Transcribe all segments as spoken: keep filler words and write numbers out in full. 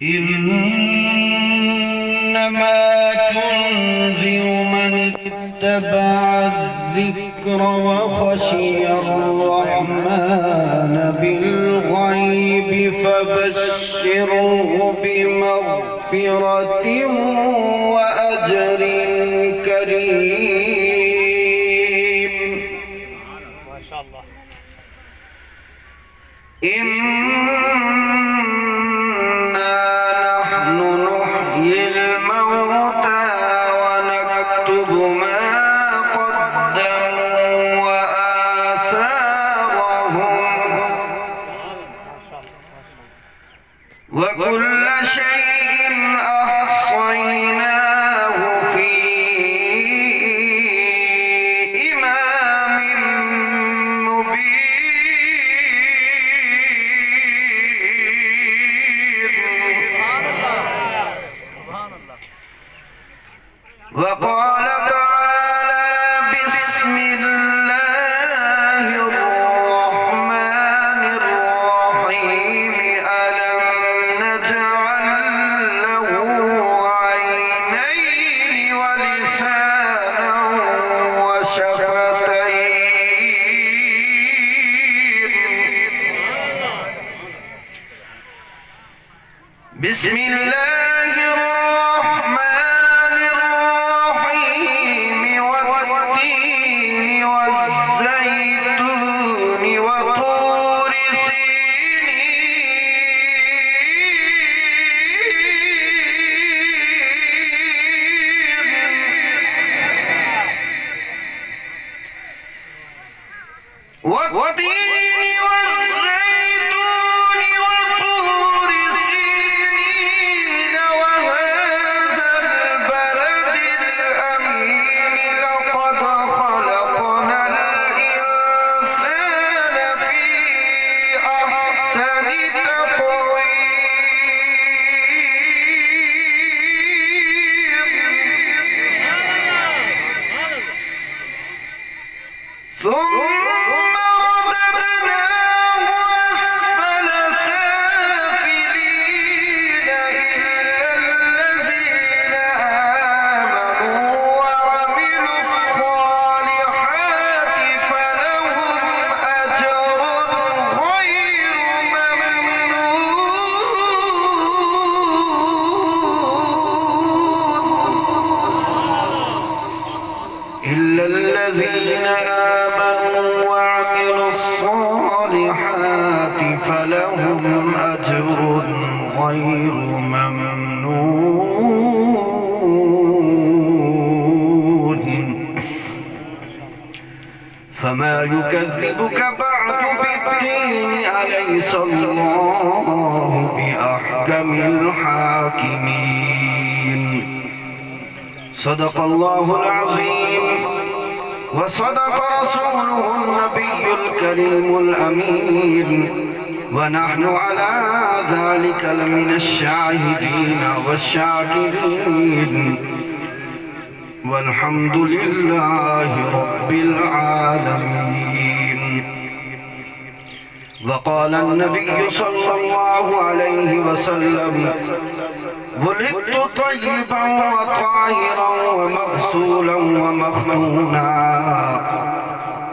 إنما تنذر من اتبع الذكر وخشي الرحمن بالغيب فبشره بمغفرة وأجر كريم. إنا نحن نحيي الموتى ونكتب ما قدموا وآثارهم وكل شيء أحصيناه في إمام مبين. وقال تعالى: بسم الله الرحمن الرحيم. ألم نجعل له عينين ولسانا وشفتين. بسم الله الرحمن الرحيم. والتين والزيتون وطور سينين. والتين والزيتون وطور سينين وهذا البلد الأمين. لقد خلقنا الإنسان في أحسن تقويم. ثم رددناه أسفل سافلين إلا الذين آمنوا وعملوا الصالحات فلهم أجر غير ممنون. إلا الذين آمنوا وعملوا الصالحات فلهم أجر غير ممنون. فما يكذبك بعد بالدين، أليس الله بأحكم الحاكمين. صدق الله العظيم وصدق رسوله النبي الكريم الأمين، ونحن على ذلك لمن الشاهدين والشاكرين، والحمد لله رب العالمين. وقال النبي صلى الله عليه وسلم: ولدت طيبا وطاهرا ومغسولا ومختونا،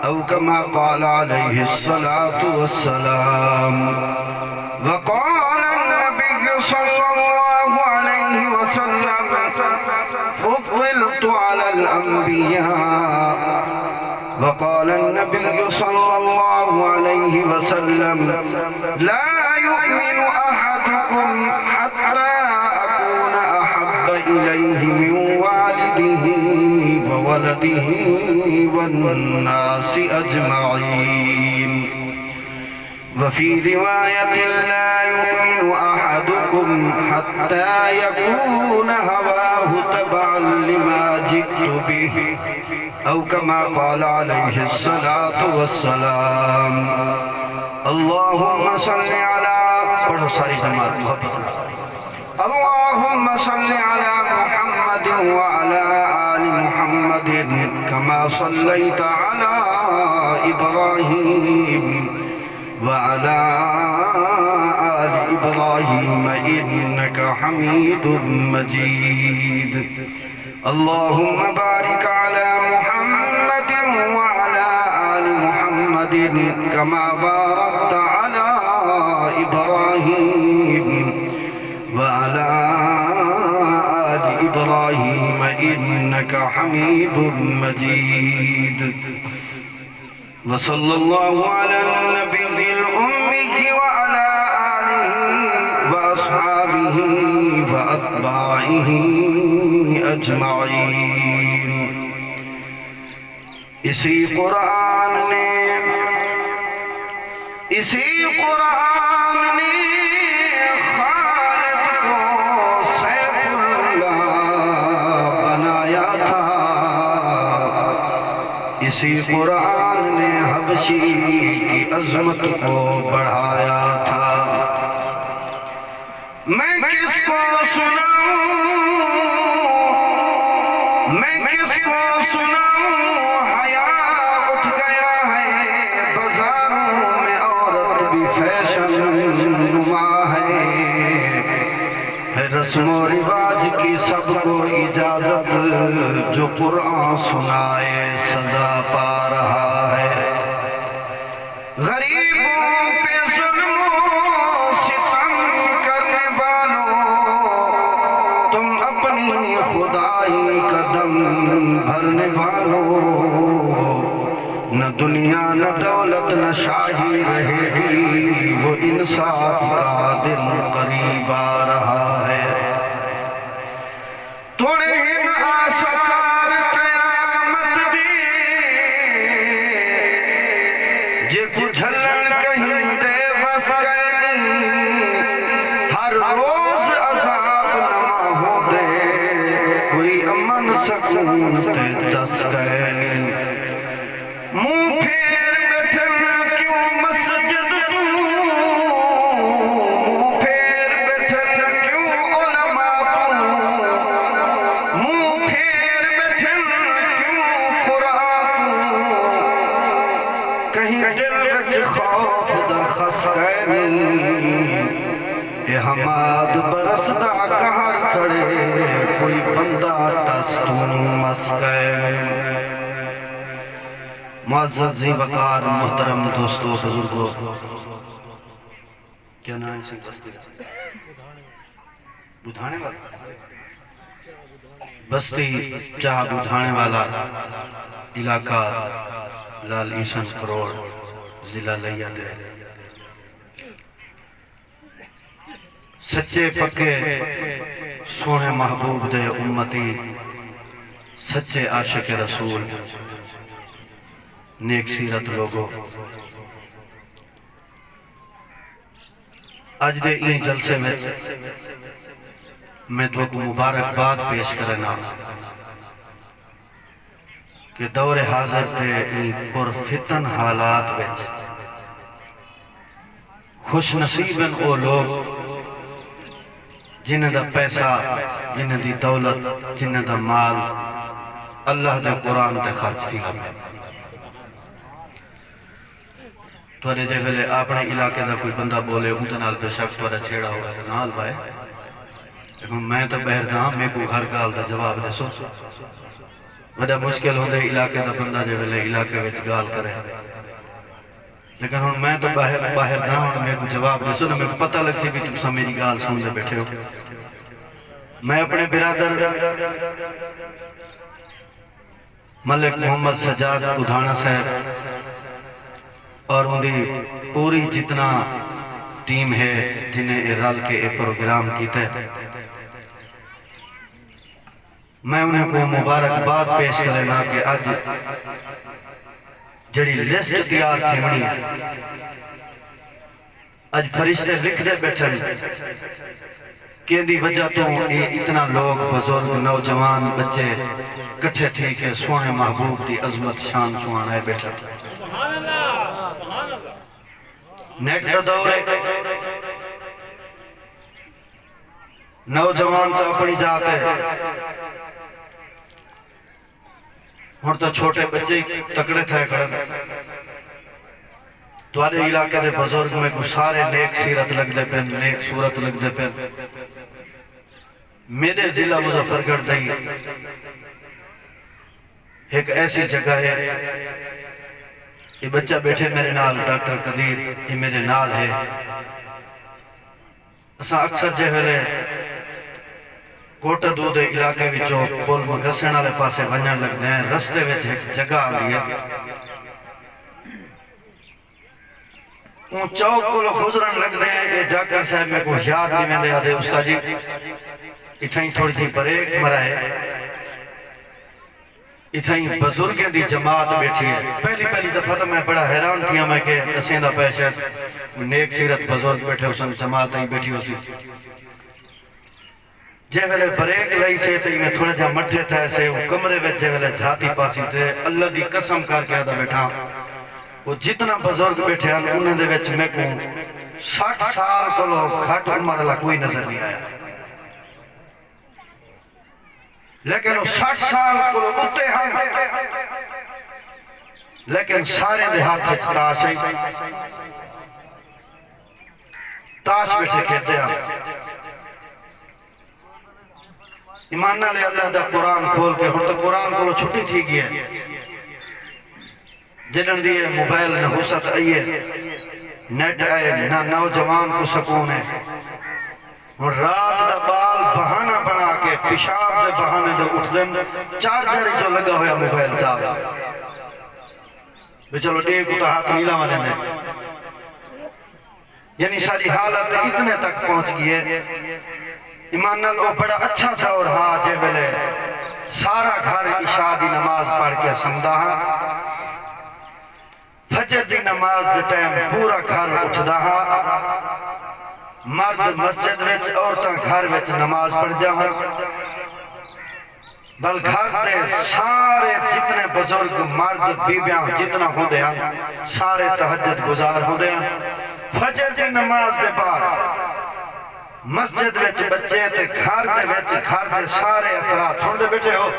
أو كما قال عليه الصلاة والسلام. وقال النبي صلى الله عليه وسلم: فضلت على الأنبياء. وقال النبي صلى الله عليه وسلم: لا يؤمن أحدكم حتى أكون أحب إليه من والده وولده والناس أجمعين. وفي رواية: لا يؤمن أحدكم حتى يكون هواه تبعا لما جئت به، أو كما قال عليه الصلاة والسلام. اللهم صل على، پڑھو ساری جماعت محبت نال۔ اللهم صل على محمد وعلى آل محمد كما صليت على إبراهيم وعلى آل إبراهيم إنك حميد مجيد. اللهم بارك على محمد وعلى آل محمد كما باركت على إبراهيم وعلى آل إبراهيم إنك حميد مجيد. وصلى الله على النبي الأمي وعلى آله وأصحابه وأتباعه أجمعين. اسی قرآن نے، اسی قرآن نے خالد کو سیف اللہ بنایا تھا۔ اسی قرآن نے حبشی کی عظمت کو بڑھایا تھا۔ میں کس کو سناؤں، میں کس کو سناؤں، حیا اٹھ گیا ہے، بازاروں میں عورت بھی فیشن نما ہے۔ ہے رسم و رواج کی سب کو اجازت، جو قرآن سنائے سزا پا رہا ہے۔ غریبوں پہ ظلم و ستم کرنے والوں، تم اپنی خدائی کا دم بھرنے والوں، نہ دنیا نہ دولت نہ شاہی رہے گی، وہ انصاف کا دن قریب آ رہا ہے۔ تڑ ہن آثار قیامت دے، جیکوں جھلݨ کہیں دے وس کائنی۔ ہر روز عذاب نواں ہوندے، کوئی امن سکون تے چس کائنی۔ منہ پھیر ٻیٹھن کیوں مسجد توں، منہ پھیر ٻیٹھن کیوں علماء توں، منہ پھیر ٻیٹھن کیوں قرآن توں۔ کہیں دل وچ خوف دا خس کائنی، اے حماد برسدا قہر کھڑے، کوئی بندہ ٹس توں مس کائنی۔ معزز ذی وقار محترم دوستو بزرگو، کیا ناں ہے سی بستی دا؟ ٻدھاݨے والا؟ بستی چاہ ٻدھاݨے والا، علاقہ لال ایشن کروڑ، ضلع لیہ دے۔ سچے پکے سوہݨے محبوب دے امتی، سچے عاشق رسول، نیک سیرت لوگو، اڄ دے ایں جلسے وچ میں تہاکوں مبارکباد پیش کرینداں کہ دور حاضر دے ایں پرفتن حالات وچ خوش نصیب ہن او لوگ جنہاں دا پیسہ، جنہاں دی دولت، جنہاں دا مال اللہ دے قرآن تے خرچ تھیندا پئے۔ تہاݙے جیہے ویلے اپݨے علاقے دا کوئی بندہ ٻولے، اوندے نال بے شک تہاݙا جھیڑا ہووے تاں نہ الوائے۔ لیکن میں تاں ٻاہر دا ہاں، میکوں ہر ڳالھ دا جواب ݙیسو۔ وݙا مشکل ہوندے علاقے دا بندہ جیہے ویلے علاقے وچ ڳالھ کرے۔ لیکن ہݨ میں تاں ٻاہر، ٻاہر دا ہاں، ہݨ میکوں جواب ݙیسو نا، میکوں پتہ لڳسی بھی تساں میݙی ڳالھ سݨدے ٻیٹھے ہو۔ میں اپݨے برادر ملک محمد سجاد ٻدھاݨا صاحب اور اوندی پوری جتنا ٹیم ہے جنہیں اے رل کے اے پروگرام کیتے، میں انہیں کوں مبارکباد پیش کرینداں کہ اڄ جیڑھی لسٹ تیار تھیوݨی ہے، اڄ فرشتے لکھدے ٻیٹھن، کیندی وجہ توں اے اتنا لوگ، بزرگ، نوجوان، ٻچے کٹھے تھی کے سوہݨے محبوب دی عظمت شان سݨائے ٻیٹھن۔ نیٹ دا دور ہے، نوجوان تاں اپݨی جاہ تے، ہݨ تاں چھوٹے ٻچے ہی تکڑے تھئے کھڑن۔ تہاݙے علاقے دے بزرگ میکوں سارے نیک سیرت لڳدے پن، نیک صورت لڳدے پن۔ میݙے ضلع مظفر گڑھ دئی ہک ایسی جگہ ہے، یہ بچہ ٻیٹھے میݙے نال، ڈاکٹر قدیر، یہ میݙے نال ہے۔ اساں اکثر جیہڑے کوٹہ دو دے علاقے وچوں پل مگسن والے پاسے ونڄݨ لڳدے ہیں، رستے وچ ہک جگہ آندی ہے، اوں چوک کولو گزرݨ لڳدے ہیں، اے ڈاکٹر صاحب میکوں یاد ݙیویندے آہدے، استاد جی، اتھائیں تھوڑی جی بریک مرائے، اتھائیں بزرگیں دی جماعت ٻیٹھی ہے۔ پہلی پہلی دفعہ تاں میں بڑا حیران تھیاں، میں کہ ݙسیندا پئے، شاید کوئی نیک سیرت بزرگ ٻیٹھے ہوسن، جماعت آئی ٻیٹھی ہوسی۔ جیں ویلے بریک لئی سے تے ایویں تھوڑا جہا مٹھے تھئے سے، او کمرے وچ جیں ویلے جھاتی پاسی تے اللہ دی قسم کر کے آہدا ٻیٹھاں، او جتنا بزرگ ٻیٹھے ہن، انہاں دے وچ میکوں سٹھ سال کولو گھٹ عمر والا کوئی نظر نہیں آیا۔ لیکن او سٹھ سال کولو اتے ہن، لیکن سارے دے ہتھ وچ تاش ہے، تاش ٻیٹھے کھیݙدے ہن۔ ایمان نال اللہ دا قرآن کھول کے، ہݨ تاں قرآن کولو چھٹی تھی ڳئی ہے، جݙݨ دی اے موبائل نحوست آئی ہے، نیٹ آئے، نہ نوجوان کوں سکون ہے۔ ہݨ رات دا ٻال بہانہ بݨا کے، پیشاب دے بہانے دے اٹھدن، چارجر جو لڳا ہویا موبائل چا، بھئی چلو ݙے کوں تاں ہتھ نہیں لاوݨ ݙیندے۔ یعنی ساݙی حالت اتنے تک پہنچ ڳئی ہے۔ ایمان نال او بڑا اچھا دور ہا، جیں ویلے سارا گھر عشاء دی نماز پڑھ کے سمدا ہا، فجر دی نماز دے ٹائم پورا گھر اٹھدا ہا، مرد مسجد وچ، عورتاں گھر وچ نماز پڑھدیاں ہن۔ بل گھر دے سارے جتنے بزرگ، مرد، بیبیاں جتنا ہوندے ہن، سارے تہجد گزار ہوندے ہن۔ فجر دی نماز دے بعد مسجد وچ ٻچے تے گھر دے وچ گھر دے سارے افراد، سݨدے ٻیٹھے ہو؟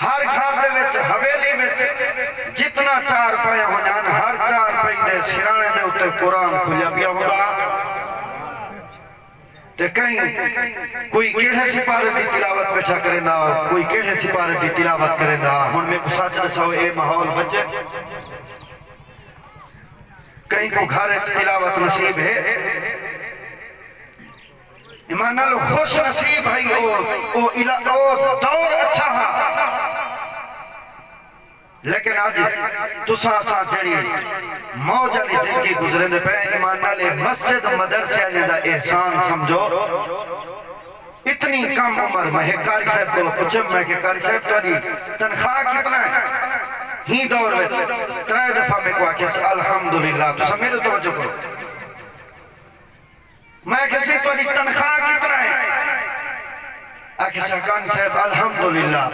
ہر گھر دے وچ، حویلی وچ جتنا چارپائیاں ہوندیاں ہن، ہر چارپائی دے سراݨے دے اتے قرآن کھلیا پیا ہوندا۔ تے کہیں کوئی کیڑھے سپارے دی تلاوت ٻیٹھا کریندا، کوئی کیڑھے سپارے دی تلاوت کریندا۔ ہݨ میکوں سچ ݙساؤ، اے ماحول بچے؟ کہیں کوں گھر اچ تلاوت نصیب ہے؟ ایمان نال خوش نصیب ہئی، او، او علا-، او دور اچھا ہا۔ لیکن اڄ تساں اساں جیڑھی موج والی زندگی گزریندے پئے، ایمان نال اے مسجد مدرسے والیں دا احسان سمجھو۔ اتنی کم عمر، میں ہک قاری صاحب کولوں پچھم، میں کہ قاری صاحب تہاݙی تنخواہ کتنا ہے؟ ہی دور وچ ترے دفعہ میکوں آکھیس الحمدللہ۔ تساں میݙے توجہ کرو۔ میں آکھیا سی، تہاݙی تنخواہ کتنا ہے؟ آکھیس حقانی صاحب، الحمدللہ۔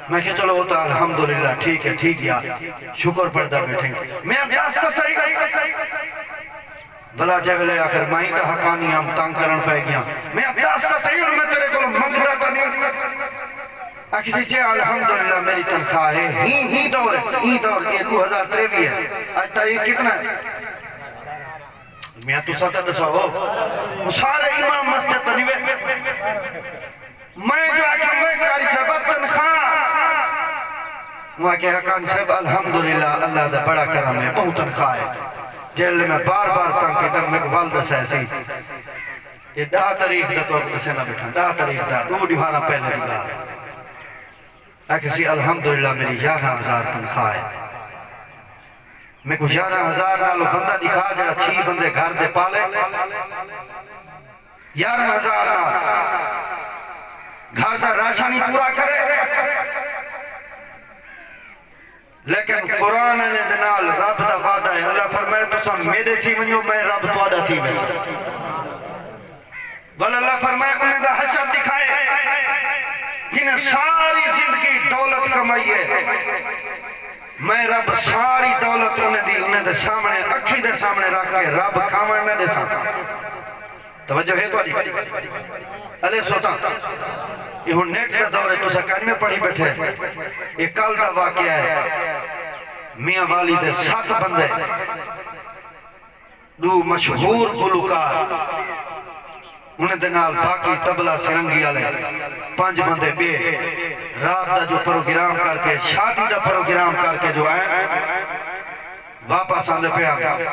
میں آکھیا، چلو، او تاں الحمدللہ، ٹھیک ہے، ٹھیک ہے، شکر پڑھدا ٻیٹھیں۔ میں آکھیا، دس تاں صحیح۔ بھلا جے ویلے آخر میں تاں حقانی ہم تنگ کرݨ پئے ڳیاں۔ میں آکھیا، دس تاں صحیح، ہݨ میں تیݙے کولوں منگدا تاں نہیں۔ آکھیس جی، الحمدللہ، میݙی تنخواہ ہے، ہی، ہی دور، ہی دور، اے ݙو ہزار تریوی ہے۔ اڄ تاریخ کتنا ہے؟ میاں تساں تاں ݙساؤ، او سارے امام مسجد تاں نہیں وے۔ میں جو آکھیا، میں قاری صاحب تنخواہ، اوں آکھیا، حقانی صاحب الحمدللہ، اللہ دا بڑا کرم ہے، ٻہوں تنخواہ ہے۔ جیڑھے میں بار بار تنگ کیتا، میکوں ول ݙسائے سی۔ اے ݙاہ تاریخ دا تہاکوں ݙسیندا ٻیٹھاں، ݙاہ تاریخ دا، ݙو ݙیہاڑاں پہلے دی ڳالھ ہے۔ آکھیس الحمدللہ، میݙی یارہاں ہزار تنخواہ ہے۔ میکوں یارہاں ہزار نال او بندہ ݙکھا جیڑھا چھی بندے گھر دے پالے۔ یارہاں ہزار نال گھر دا راشن ہی پورا کرے۔ لیکن قرآن والیں دے نال رب دا وعدہ ہے، اللہ فرمائے، تساں میݙے تھی ونڄو، میں رب تہاݙا تھی ویساں۔ ول اللہ فرمائے، انہیں دا حشر ݙکھائے جنہیں ساری زندگی دولت کمائی ہے۔ میں رب ساری دولت انہیں دی، انہیں دے سامݨے، اکھیں دے سامݨے رکھ کے رب کھاوݨ نہ ݙیساں۔ توجہ ہے تہاݙی؟ الے سوتاں، اے ہݨ نیٹ دا دور ہے، تساں کائنی پڑھی ٻیٹھے۔ اے کل دا واقعہ ہے۔ میاں والی دے ست بندے، ݙو مشہور گلوکار، انہیں دے نال باقی طبلہ سرنگی آلے، پنج بندے ٻئے۔ رات دا جو پروگرام کر کے، شادی دا پروگرام کر کے جو آئے، واپس آندے پئے ہن۔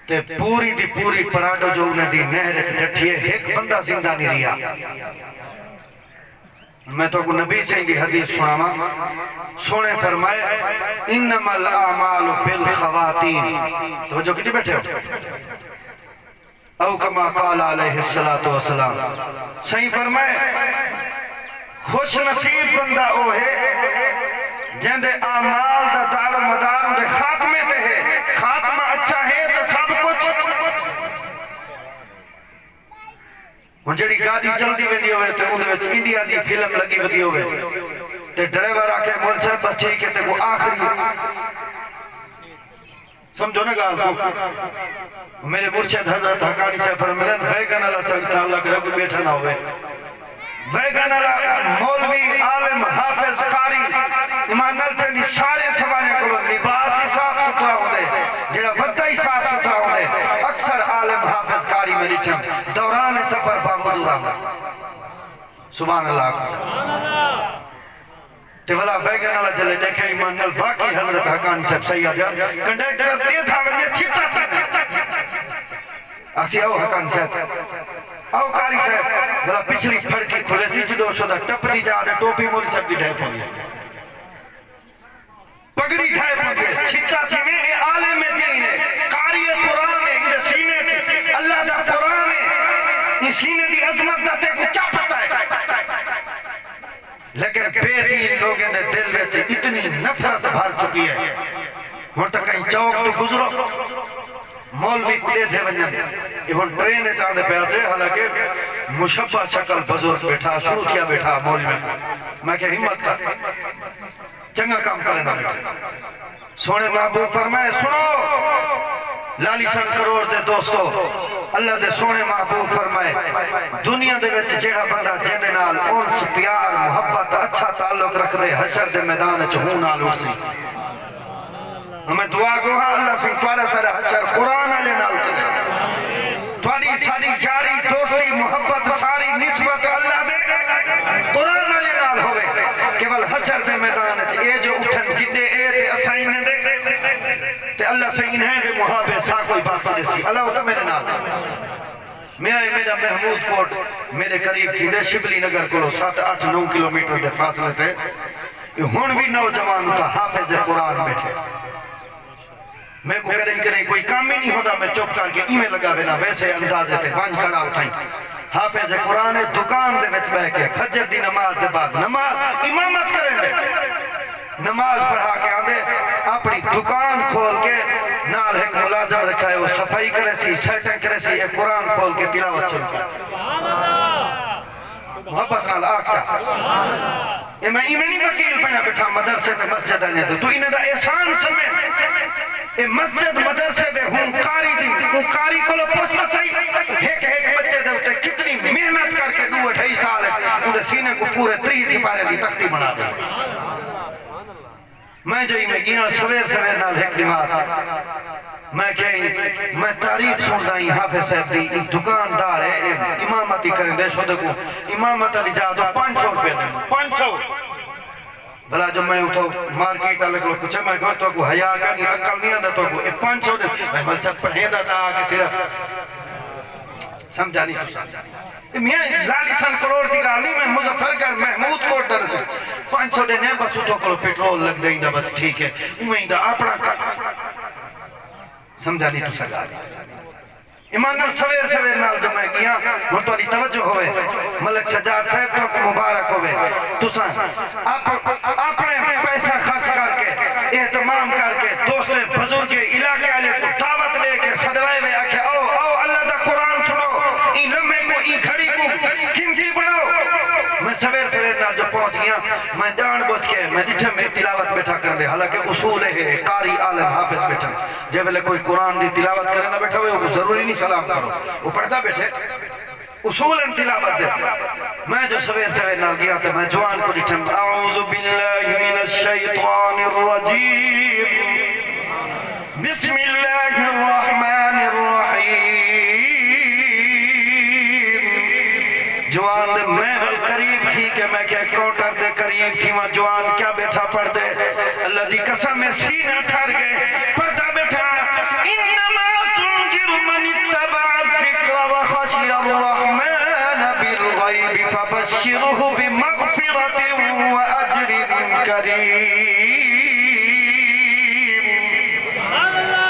تے پوری دی پوری پراڈو جو انہیں دی نہر اچ ڈٹھی ہے، ہک بندہ زندہ نہیں رہیا۔ میں تہاکوں نبی سائیں دی حدیث سݨاواں۔ سوہݨے فرمائے، "انما الاعمال بالخواتیم۔" توجہ کیتی ٻیٹھے ہو؟ او کما قال علیہ الصلوۃ والسلام۔ سائیں فرمائے، خوش نصیب بندہ او ہے جیندے اعمال دا دار و مدار اوندے خاتمے تے ہے۔ خاتمہ اچھا ہے تے سب کچھ۔ ہݨ جیڑھی گاݙی چلدی ویندی ہووے تے اوندے وچ انڈیا دی فلم لڳی ودی ہووے تے ڈرائیور آکھے، "مول صاحب، بس ٹھیک ہے، تیکوں آخری۔" سمجھو نا ڳالھ کوں۔ میرے مرشد حضرت حقانی صاحب فرمائن، ویگن والا سائیں تاں اللہ کرے کوئی ٻیٹھا نہ ہووے۔ ویگن والا مولوی، عالم، حافظ، قاری، ایمان نال تیندی سارے سواریاں کولوں لباس ہی صاف ستھرا ہوندے، جیڑھا بندہ ہی صاف ستھرا ہوندے۔ اکثر عالم، حافظ، قاری میں ݙٹھم دوران سفر باوضو رہندا۔ سبحان اللہ آکھو۔ تے ولا ویگن والا جلے ݙیکھے ایمان نال، واقعی حضرت حقانی صاحب صحیح آہدے، کنڈیکٹر ݙیدھا ونڄے چھٹا تھی ونڄے۔ آکھسی، "او حقانی صاحب، او قاری صاحب۔" ولا پچھلی پھڑکی کھلیسی، جݙوں شودا ٹپدی جا تے ٹوپی مولوی صاحب دی ڈھے پوندی ہے۔ پگڑی ڈھے پوندی ہے، چھٹا تھیوے، اے عالم دین ہے، قاری قرآن ہے، ایندے سینے تے اللہ دا قرآن ہے، ایں سینے دی عظمت دا تیکوں کیا پتہ ہے؟ لیکن بے دین لوگیں دے دل وچ اتنی نفرت بھر چکی ہے۔ ہݨ تاں کہیں چوک توں گزرو، مولوی کوں ݙیدھے ونڄن۔ اے ہݨ ٹرین اچ آندے پئے ہاسے، حالانکہ مشبہ شکل بزرگ ٻیٹھا، شروع تھیا ٻیٹھا مولوی کوں۔ میں کہیا، "ہمت کر، چنڳا کم کریندا ٻیٹھیں۔" سوہݨے محبوب فرمائے، سݨو، لالی سن کروڑ دے دوستو، اللہ دے سوہݨے محبوب فرمائے، دنیا دے وچ جیڑھا بندہ جیندے نال انس، پیار، محبت، اچھا تعلق رکھدے، حشر دے میدان اچ ہوں نال اٹھسی۔ میں دعا گو ہاں، اللہ سائیں تہاݙا سارا حشر قرآن والے نال کرے۔ تہاݙی ساݙی یاری، دوستی، محبت، ساری نسبت اللہ دے قرآن والے نال ہووے۔ کیول حشر دے میدان اچ اے جو اٹھن جݙے اے تے اساں انہیں دے، تے اللہ سائیں انہیں دے محابے ساکوں ہی بخش ݙیسی۔ اللہ اتھاں میݙے نال۔ میاں، اے میݙا محمود کوٹ میݙے قریب تھیندے، شبلی نگر کولوں ست، اٹھ، نو کلومیٹر دے فاصلے تے۔ اے ہݨ وی نوجوان اتھاں حافظ قرآن ٻیٹھے۔ میکوں کݙاہیں کݙاہیں کوئی کم ہی نہیں ہوندا، میں چپ کر کے ایویں لڳا وینا، ویسے اندازے تے ونڄ کھڑا اتھائیں۔ حافظ قرآن ہے، دکان دے وچ ٻہہ کے فجر دی نماز دے بعد نماز امامت کریندے۔ نماز پڑھا کے آندے، اپݨی دکان کھول کے نال ہک ملازم رکھائے، او صفائی کریسی، سیٹنگ کریسی، اے قرآن کھول کے تلاوت شروع کر۔ محبت نال آکھ چا۔ اے میں ایویں نہیں وکیل بݨیا ٻیٹھا مدرسے تے مسجد آلیاں تے، توں انہاں دا احسان سمجھ۔ اے مسجد مدرسے دے ہوں قاری دی، ہوں قاری کولو پچھ تاں سہی، ہک ہک بچے دے اتے کتنی محنت کر کے ݙو اڈھائی سال اچ اوندے سینے کوں پورے تریہہ سپارے دی تختی بݨا ݙتی۔ میں جئی میں ڳیاں سویر سویر نال ہک ݙیوار، میں کہیں، میں تعریف سݨدا ہئی حافظ صاحب دی، اے دکاندار ہے، اے امامت ہی کریندے، شودے کوں امامت آلی جاہ توں پنج سو روپے ݙیندے، پنج سو۔ بھلا جو میں اتھوں مارکیٹ والے کولوں پچھیا، میں کہا، "تہاکوں حیا کائنی، عقل نہیں آندا تہاکوں، اے پنج سو ݙے۔" میں، "مول صاحب، پڑھیندا تاں آ کے صرف۔" سمجھا نہیں تساں۔ اے میاں لالی سن کروڑ دی ڳالھ نہیں، میں مظفر گڑھ محمود کوٹ دا رسید۔ پنج سو ݙیندے، بس اتھوں کولوں پٹرول لڳدے ایندا، بس ٹھیک ہے۔ اونویں ایندا اپݨا کر۔ سمجھا نہیں تساں ڳالھ۔ ایمان نال سویر سویر نال جو میں ڳیاں، ہݨ تہاݙی توجہ ہووے، ملک سجاد صاحب تہاکوں مبارک ہووے، تساں اپ-، اپݨے پیسہ خرچ کر کے، اہتمام کر کے، دوستیں بزرگیں علاقے والے کوں دعوت ݙے کے سݙوائے وے، آکھے، "آؤ، آؤ، اللہ دا قرآن سݨو، ایں لمحے کوں، ایں گھڑی کوں قیمتی بݨاؤ۔" میں سویر سویر نال جو پہنچ ڳیاں، میں ڄاݨ ٻجھ کے میں ݙٹھم اے تلاوت ٻیٹھا کریندے، حالانکہ اصول اے ہے، قاری عالم حافظ ٻیٹھن۔ جے ویلے کوئی قرآن دی تلاوت کریندا ٻیٹھا ہووے، اوکوں ضروری نہیں سلام کرو، او پڑھدا ٻیٹھے۔ اصولاً تلاوت دے۔ میں جو سویر سویر نال گیا تے میں جوان کوں ݙٹھم، اعوذ باللہ من الشیطان الرجیم، بسم اللہ الرحمن الرحیم۔ جوان دے میں ول قریب تھی کے میں کیا کاؤنٹر دے قریب تھیواں، جوان کیا ٻیٹھا پڑھدے، اللہ دی قسم ہے سینہ ٹھر ڳئے، پڑھدا ٻیٹھا، انما تنذر من اتبع الذکر وخشی الرحمن بالغیب فبشرہ بمغفرۃ واجر کریم۔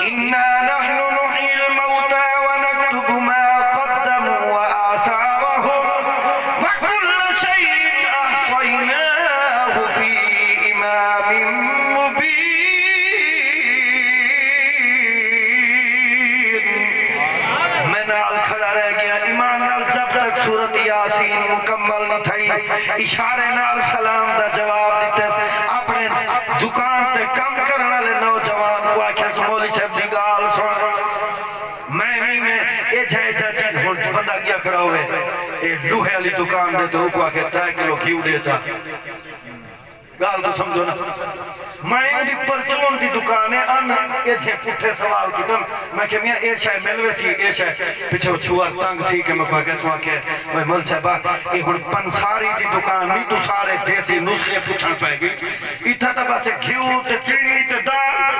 إنا نحن نحيي الموتى ونكتب ما قدموا وآثارهم وكل شيء أحصيناه في إمام مبين۔ میں نال کھڑا رہ ڳیا، ایمان نال، جب تک سورت یاسین مکمل نہ تھئی، اشارے نال سلام دا جواب ݙتس۔ اپݨے دکان تے کم کرݨ والے نوجوان کوں آکھیس، مولوی صاحب دی ڳالھ سݨ، میں وی میں ایجھا ایجھا چیز، ہݨ بندہ ڳیا کھڑا ہووے اے لوہے والی دکان دے تے اوکوں آکھے، ترے کلو گھیو ݙے چا۔ ڳالھ کوں سمجھو نا۔ میں اوندی پرچون دی دکان ہے، ان ایجھے پٹھے سوال کیتن۔ میں کہ میاں اے شے مل ویسی، اے شے۔ پچھے او چھوہر تنگ تھی کے میکوں آکھے، سو آکھے، اوئے مول صاحبہ، اے ہݨ پنساری دی دکان نہیں، توں سارے دیسی نسخے پچھݨ پئے ڳئی۔ اتھاں تاں بس گھیو تے چینی تے دال،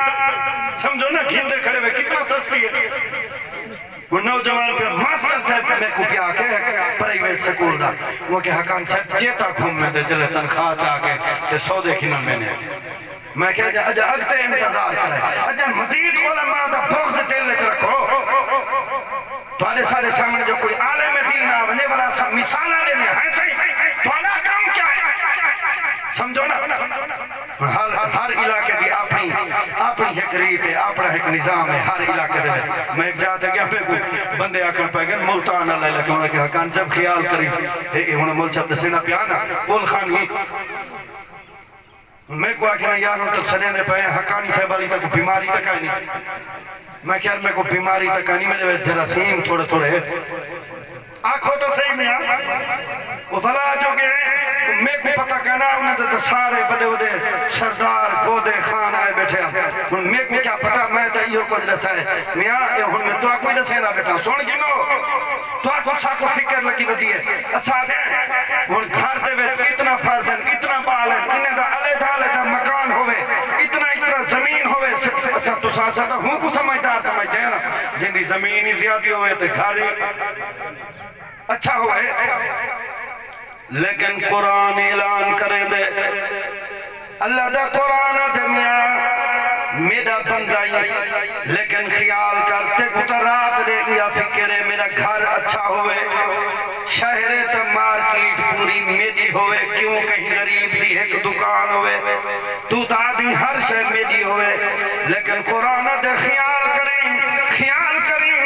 سمجھو نا، گھندے کھڑے وے، کتنا سستی ہے۔ ہݨ نوجوان پیا، ماسٹر صاحب میکوں پیا آکھے پرائیویٹ سکول دا، او آکھے، حقانی صاحب، چیتا گھم ویندے جلے تنخواہ چا کے تے سودے گھنݨ ویندے۔ میں کہیا، اڄ، اڄ اڳتے انتظار کرے، اڄ مزید علماء دا بغض دل وچ رکھو۔ تہاݙے سارے سامݨے جو کوئی عالم دین آ ونڄے، ولا اساں مثالاں ݙیندے ہیں سہی، تہاݙا کم کیا ہے؟ سمجھو نا؟ ہر، ہر علاقے دی اپݨی، اپݨی ہک ریت ہے، اپݨا ہک نظام ہے ہر علاقے دے وچ۔ میں ہک جاہ تے ڳیا، میکوں بندے آکھݨ پئے ڳئے، ملتان والے علاقے، انہاں آکھیا، حقانی صاحب خیال کری، اے، اے ہݨ مول صاحب ݙسینا پیا نا، کول خان ہی۔ میکوں آکھیا نا یار، ہݨ تک سݙیندے پئے ہیں، حقانی صاحب والی تاں کوئی بیماری تاں کائنی۔ میں کہیا، میکوں بیماری تاں کائنی، میݙے وچ جراثیم تھوڑے تھوڑے۔ آکھو تاں سہی میاں۔ او بھلا جو ڳئے، میکوں پتہ کائنا، انہاں دے تاں سارے وݙے وݙے سردار، گودے، خان آئے ٻیٹھے ہن۔ ہݨ میکوں کیا پتہ، میں تاں ایہو کجھ ݙسا ہے۔ میاں، اے ہݨ میں تہاکوں ہی ݙسیندا ٻیٹھاں، سݨ گھنو۔ تہاکوں ساکوں فکر لڳی ودی ہے۔ اساݙے ہݨ گھر دے وچ اتنا فرد ہن، اتنا ٻال ہن، انہیں دا علیحدہ علیحدہ مکان ہووے، اتنا اتنا زمین ہووے، اساں تساں، اساں تاں ہوں کوں سمجھدار سمجھدے ہیں نا، جیندی زمین ہی زیادی ہووے تے گھر ہی اچھا ہووے۔ لیکن قرآن اعلان کریندے، اللہ دا قرآن آہدے، میاں، میݙا بندہ ہی، لیکن خیال کر، تیکوں تاں رات ݙے ایہا فکر ہے، میݙا گھر اچھا ہووے، شہر ہے تاں مارکیٹ پوری میݙی ہووے، کیوں کہیں غریب دی ہک دکان ہووے، توں تاں آہدی ہر شے میݙی ہووے، لیکن قرآن آہدے خیال کریں، خیال کریں،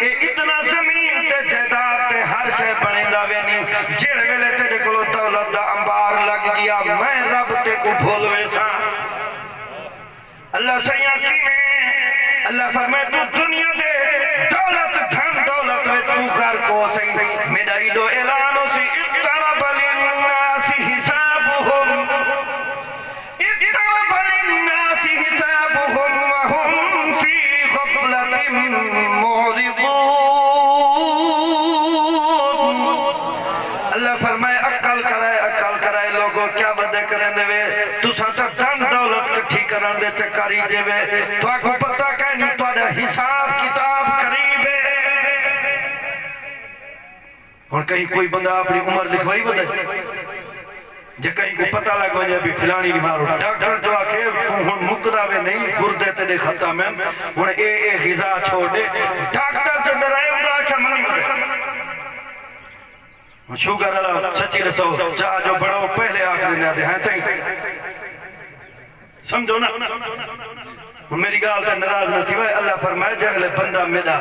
اے اتنا زمین تے جائیداد تے ہر شے بݨیندا ویندی، جیڑھے ویلے تیݙے کولوں دولت دا انبار لڳ ڳیا، میں رب تیکوں بھل ویساں۔ اللہ سئیاں کیویں؟ اللہ فرمائے، توں دنیا دے دولت، دھن دولت وچ توں غرق ہو سئیں، میݙا ایݙو اعلان ہوسی، اقترب للناس حسابهم۔ اقترب للناس حسابهم وهم في غفلة معرضون۔ اللہ فرمائے، عقل کرائے، عقل کرائے لوگو، کیا ودے کریندے وے؟ تساں تاں دھن دولت کٹھی کرݨ دے چکر ہی جے وے۔ تہاکوں پتہ کائنی، تہاݙا حساب کتاب قریب ہے۔ ہݨ کہیں کوئی بندہ اپݨی عمر لکھوائی ودے؟ جے کہیں کوں پتہ لڳ ونڄے بھی فلانی بیمار ہو، ڈاکٹر جو آکھے، توں ہݨ مکدا وے نہیں، گردے تیݙے ختم ہن، ہݨ اے، اے غذا چھوڑ ݙے، ڈاکٹر جو ݙرائے، اوندا آکھیا منی ودے۔ ہݨ شوگر والا سچی ݙسو، چاہ جو بݨاؤ، پہلے آکھ ݙیندے آہدے ہیں سئیں۔ سمجھو نا؟ ہݨ میݙی ڳالھ تے ناراض نہ تھیوے۔ اللہ فرمائے، جیڑھے ویلے بندہ میݙا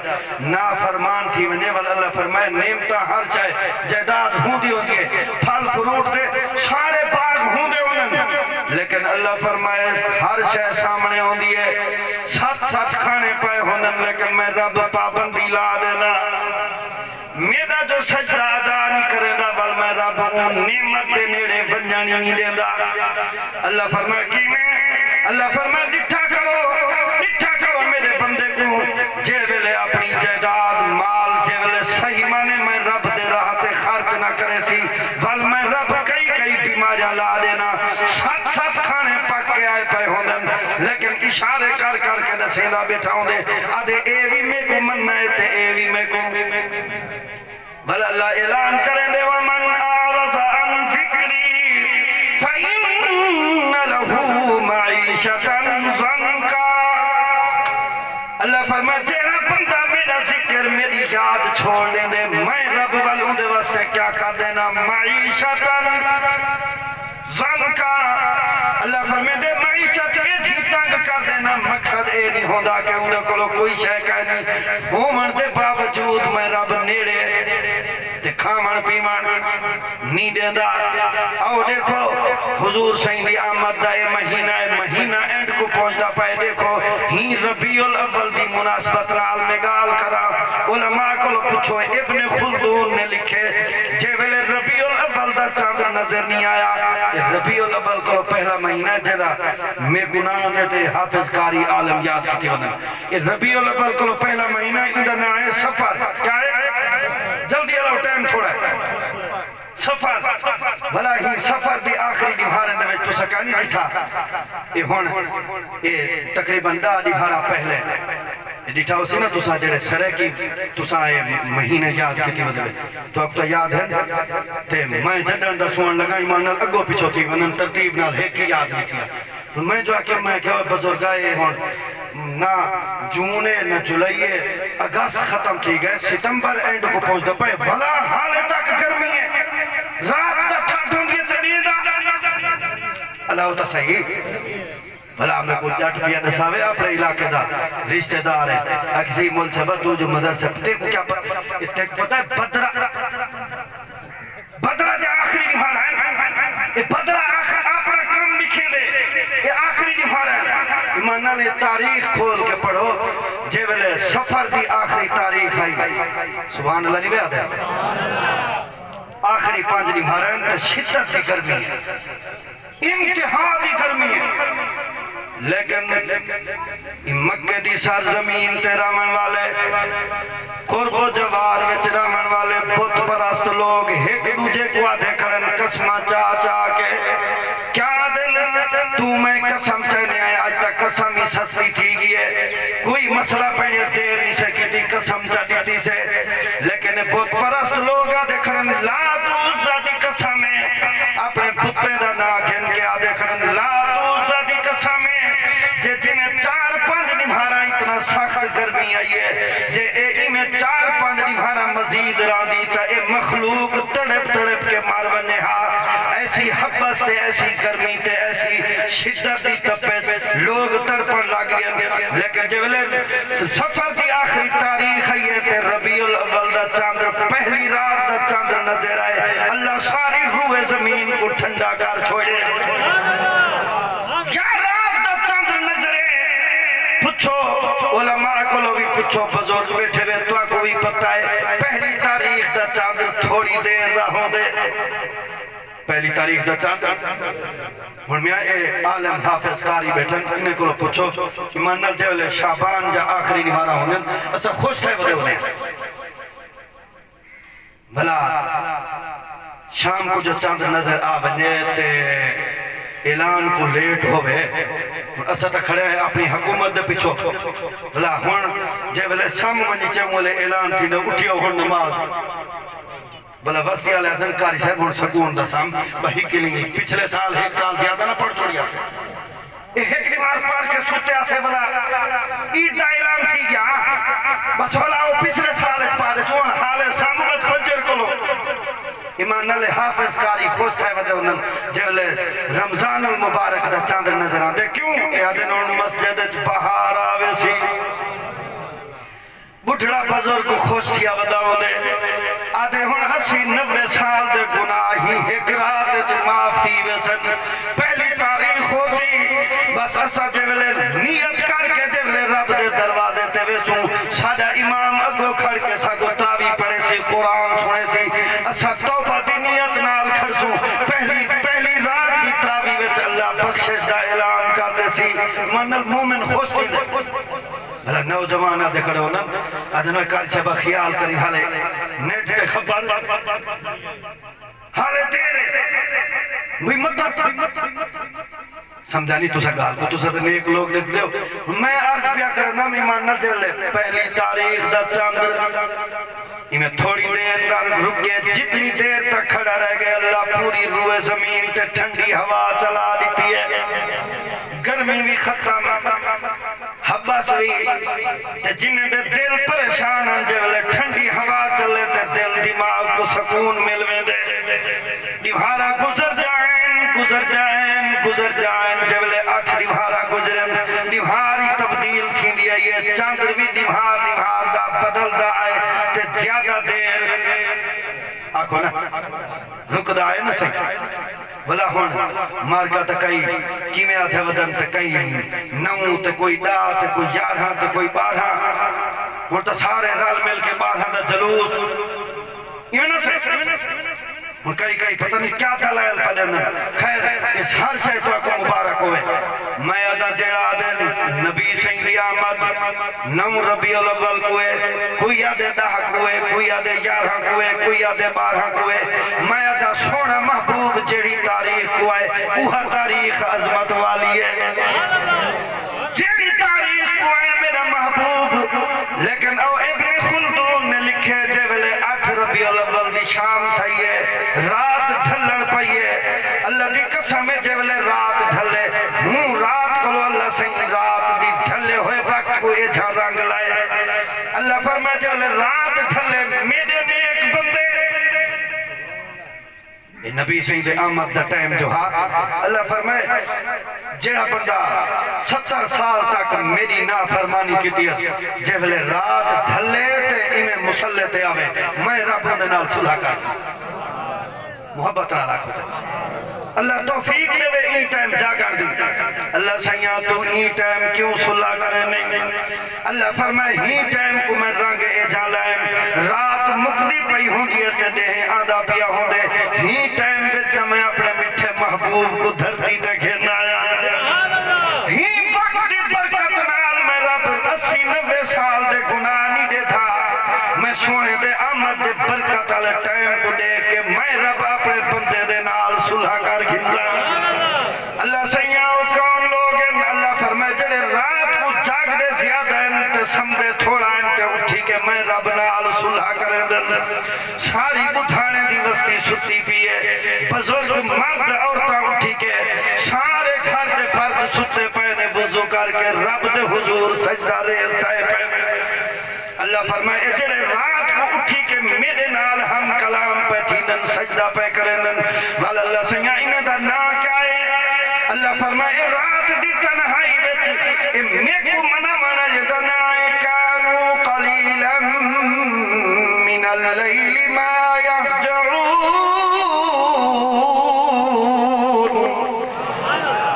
نافرمان تھی ونڄے، ول اللہ فرمائے، نعمتاں ہر شے، جائیداد ہوندی ہوندی ہے، پھل فروٹ تے سارے باغ ہوندے ہوندن، لیکن اللہ فرمائے، ہر شے سامݨے ہوندی ہے، ست ست کھاݨے پئے ہوندن، لیکن میں رب پابندی لا ݙینا۔ میݙا جو سجدہ ادا نی کریندا، ول میں رب اوں نعمت دے نیڑے ونڄݨ ای نی ݙیندا۔ اللہ فرمائے، کیویں؟ اللہ فرمائے، ݙٹھا کرو، ݙٹھا کرو میݙے بندے کوں، جیڑھے ویلے اپݨی جائیداد، مال، جیڑھے ویلے صحیح معنی میں رب دے راہ تے خرچ نہ کریسی، ول میں رب کئی کئی بیماریاں لا ݙینا، ست ست کھاݨے پک کے آئے پئے ہوندن، لیکن اشارے کر کر کے ݙسیندا ٻیٹھا ہوندے، آہدے، اے وی میکوں مننا ہے تے اے وی میکوں۔ بھلا اللہ اعلان کریندے، ومن اعرض عن ذکری فإن لہ معیشۃ ضنکا۔ اللہ فرمائے، جیڑھا بندہ میݙا ذکر، میݙی یاد چھوڑ ݙیندے، میں رب ول اوندے واسطے کیا کر ݙینا؟ معیشۃ ضنکا۔ اللہ فرمیندے، معیشت ایجھی تنگ کر ݙینا، مقصد اے نی ہوندا کہ اوندے کولو کوئی شے کائنی، ہووݨ دے باوجود میں رب نیڑے تے کھاوݨ پیوݨ نی ݙیندا۔ آؤ ݙیکھو، حضور سئیں دی آمد دا اے مہینہ ہے، مہینہ اینڈ کوں پہنچدا پئے۔ ݙیکھو، ہیں ربیع الاول دی مناسبت نال میں ڳالھ کراں، علماء کولو پچھو، ابن خلدون نے لکھے، جے ویلے ربیع الاول دا چندر نظر نی آیا، اے ربیع الاول کولو پہلا مہینہ ہے، جیندا میکوں ناں آندے تے حافظ، قاری، عالم یاد کیتے ونڄن۔ اے ربیع الاول کولو پہلا مہینہ، ایندا ناں ہے صفر۔ کیا ہے؟ جلدی الاؤ، ٹائم تھوڑا ہے۔ صفر۔ بھلا ہیں صفر دی آخری ݙیہاڑیں دے وچ تساں کائنی ݙٹھا؟ اے ہݨ، اے تقریباً ݙاہ ݙیہاڑاں پہلے ݙٹھا ہوسی نا تساں، جیڑھے سرائیکی، تساں اے مہینے یاد کیتے ودے، تہاکوں تاں یاد ہے۔ تے میں جݙݨ دا سݨݨ لڳا، ایمان نال اڳوں پچھوں تھی ونڄن، ترتیب نال ہک ہی یاد نی تھیا۔ میں جو آکھیا، میں آکھیا، اوئے بزرگا، اے ہݨ نہ جون ہے، نہ جولائی ہے، اگست ختم تھی ڳئے، ستمبر اینڈ کوں پہنچدا پئے، بھلا حالے تک گرمی ہے، رات دا ٹھڈ ہوندی ہے تے ݙینہہ دا۔ الاؤ تاں صحیح۔ بھلا میکوں ڄٹ پیا ݙساوے، اپݨے علاقے دا رشتہ دار ہے، آکھسی، مول صاحب، توں جو مدرسے، تیکوں کیا پ-، تیکوں پتہ ہے، بدرا، بدرا دے آخری ݙیہاڑ ہے، اے بدرا آخر اپݨا کم لکھیندے، اے آخری ݙیہاڑ ہے۔ ایمان نال اے تاریخ کھول کے پڑھو، جے ویلے صفر دی آخری تاریخ آئی، سبحان اللہ نی وے آہدے؟ آخری پنج ݙیہاڑ ہن تے شدت دی گرمی ہے۔ انتہا دی گرمی ہے، لیکن اے مکے دی سرزمین تے رہوݨ والے، قرب و جوار وچ رہوݨ والے بت پرست لوگ ہک ݙوجھے کوں آہدے کھڑن، قسماں چا چا کے۔ کیا آہدن؟ توں میں قسم چاہنے آئے، اڄ تاں قسم ہی سستی تھی ڳئی ہے، کوئی مسئلہ پہلے دیر نی سے کیتی، قسم چا ݙتی سے۔ لیکن بت پرست لوگ آہدے کھڑن، لات و عزیٰ دی قسم ہے، اپݨے بتیں دا ناں گھن کے آہدے کھڑن، لات و عزیٰ دی قسم ہے، جے جیویں چار پنج ݙیہاڑاں اتنا سخت گرمی آئی ہے، جے اے ایویں چار پنج ݙیہاڑاں مزید رہندی تاں اے مخلوق تڑپ تڑپ کے مر ونڄے ہا۔ ایسی ہبس تے ایسی گرمی تے ایسی شدت دی تپش، لوگ تڑپݨ لڳ ڳئے۔ لیکن جے ویلے صفر دی آخری تاریخ آئی ہے تے ربیع الاول دا چندر، پہلی رات دا چندر نظر آئے، اللہ ساری روئے زمین کوں ٹھنڈا کر چھوڑے۔ یا رات دا چندر نظر ہے، پچھو، علماء کولو وی پچھو، بزرگ ٻیٹھے وے، تہاکوں وی پتہ ہے، پہلی تاریخ دا چندر تھوڑی دیر دا ہوندے۔ پہلی تاریخ دا چندر۔ ہݨ میاں، اے عالم حافظ قاری ٻیٹھن، انہیں کولوں پچھو، ایمان نال، جے ویلے شعبان جا آخری ݙیہاڑاں ہوندن، اساں خوش تھئے ودے ہوندے ہیں۔ بھلا شام کوں جو چندر نظر آ ونڄے تے اعلان کوں لیٹ ہووے، ہݨ اساں تاں کھڑے ہیں اپݨی حکومت دے پچھو۔ بھلا ہݨ جے ویلے سم ونڄی چے، اوں ویلے اعلان تھیندے، اٹھیو ہݨ نماز۔ بھلا وستی آلے آہدن، قاری صاحب، ہݨ سکون دا سم، بھئی ہک لنگی۔ پچھلے سال ہک سال زیادہ نہ پڑھ چھوڑیا سے۔ اے ہک ݙیہاڑ پڑھ کے ستے آسے، بھلا عید دا اعلان تھی ڳیا۔ بس بھلا او پچھلے سال اچ پڑھ ݙیسوں، ہݨ حالے سم وت فجر کولوں۔ ایمان نال حافظ قاری خوش تھئے ودے ہوندن، جے ویلے رمضان المبارک دا چندر نظر آندے۔ کیوں؟ اے آہدن ہݨ مسجد اچ بہار آ ویسی۔ ٻڈھڑا بزرگ خوش تھیا ودا ہوندے۔ آہدے ہݨ اسی نوے سال دے گناہ ہی ہک رات اچ معاف تھی ویسن۔ پہلی تاریخ ہوسی، بس اساں جے ویلے نیت کر کے جے ویلے رب دے دروازے تے ویسوں، ساݙا امام اڳوں کھڑ کے ساکوں تراویح پڑھیسی۔ قرآن سݨیسی، اساں توبہ دی نیت نال کھڑسوں، پہلی، پہلی رات دی تراویح وچ اللہ بخشش دا اعلان کر ݙیسی۔ من المومن خوش تھیندے۔ بھلا نوجوان آدھے کھڑے ہوندن، آدھن، "اوئے کر شبا خیال کری، حالے نیٹ تے خبر، حالے دیر ہے۔" وی مت، سمجھا نہیں تساں ڳالھ کوں، تساں تے نیک لوگ ݙیکھدے ہو۔ میں عرض پیا کرنا، مہمان نال دے لے، پہلی تاریخ دا چندر ایویں تھوڑی دیر تک رکے، جتنی دیر تک کھڑا رہ ڳئے، اللہ پوری روئے زمین تے ٹھنڈی ہوا چلا ݙتی ہے، گرمی وی ختم، ہٻس وی۔ تے جنہیں دے دل پریشان ہن، جے ویلے ٹھنڈی ہوا چلے تے دل دماغ کوں سکون مل ویندے۔ ݙینہاراں گزر ڄائن، گزر ڄائن، گزر ڄائن، جے ویلے اٹھ ݙینہاراں گزرن، ݙینہار ہی تبدیل تھیندی آئی ہے، چندر وی ݙینہار ݙینہار دا بدلدا آئے تے زیادہ دیر، آکھو نا، رکدا آئے نا سہی۔ بھلا ہݨ مارکا تے کئی کیویں آدھے ودن تے کئی نو تے کوئی ݙاہ تے کوئی یارہاں تے کوئی ٻارہاں۔ ہݨ تاں سارے رل مل کے ٻارہاں دا جلوس، ایویں نہ سہی۔ ہݨ کئی کئی پتہ نہیں کیا دلائل پیا ݙیندن۔ خیر، اس ہر شے تہاکوں مبارک ہوئے۔ میں آدھاں جیڑھا آدھے نبی سئیں دی آمد نو ربیع الاول کوں ہے، کوئی آدھے ݙاہ کوں ہے، کوئی آدھے یارہاں کوں ہے، کوئی آدھے ٻارہاں کوں ہے۔ میں آدھاں سوہݨا محبوب جیڑھی تاریخ کوں آئے، اوہا تاریخ عظمت والی ہے۔ جیڑھی تاریخ کوں آئے میݙا محبوب۔ لیکن او ابن خلدون نے لکھے، جے ویلے اٹھ ربیع الاول دی شام تھئی ہے، رات ڈھلݨ پئی ہے، اللہ دی قسم ہے، جے ویلے رات ڈھلے، ہوں رات کولو اللہ سئیں رات دی ڈھلے ہوئے وقت کوں ایجھا رنگ لائے۔ اللہ فرمائے، جے ویلے رات ڈھلے، میݙے نیک بندے، اے نبی سئیں دے آمد دا ٹائم جو ہا، اللہ فرمائے، جیڑھا بندہ ستر سال تک میݙی نافرمانی کیتی ہے، جے ویلے رات ڈھلے تے ایویں مصلے تے آوے، میں رب اوندے نال صلح کر ݙینداں۔ محبت نال آکھو تے۔ اللہ توفیق ݙیوے ایں ٹائم جاڳݨ دی۔ اللہ سئیاں، توں ایں ٹائم کیوں صلح کریندیں؟ اللہ فرمائے، ہیں ٹائم کوں میں رنگ ایجھا لائم، رات مکدی پئی ہوندی ہے تے ݙینہہ آندا پیا ہوندے۔ ہیں ٹائم وچ تاں میں اپݨے مٹھے محبوب کوں دھرتی تے گھن آیا۔ ہیں وقت دی برکت نال میں رب اسی نوے سال دے گناہ نہیں ݙیدھا۔ میں سوہݨے دے آمد دے برکت والے ٹائم کوں ݙیکھ کے میں رب اپݨے بندے دے نال صلح کر گھندا۔ اللہ سئیاں، او کون لوگ ہن؟ اللہ فرمائے، جڑے رات کوں جاڳدے زیادہ ہن تے سمدے تھوڑا ہن تے اٹھی کے میں رب نال صلح کریندن۔ ساری ٻدھاݨے دی وستی ستی پئی ہے، بزرگ، مرد، عورتاں اٹھی کے سارے گھر دے فرد ستے پئے نے، وضو کر کے رب دے حضور سجدہ ریز تھئے پئے نے۔ اللہ فرمائے، اے جڑے رات کوں اٹھی کے میݙے نال ہم کلام پئے تھیندن، سجدہ پئے کریندن، ول اللہ سئیاں، انہاں دا ناں کیا ہے؟ اللہ فرمائے، اے رات دی تنہائی وچ اے میکوں مناوݨ والے دا ناں ہے، کانوا قلیلا من اللیل ما یہجعون۔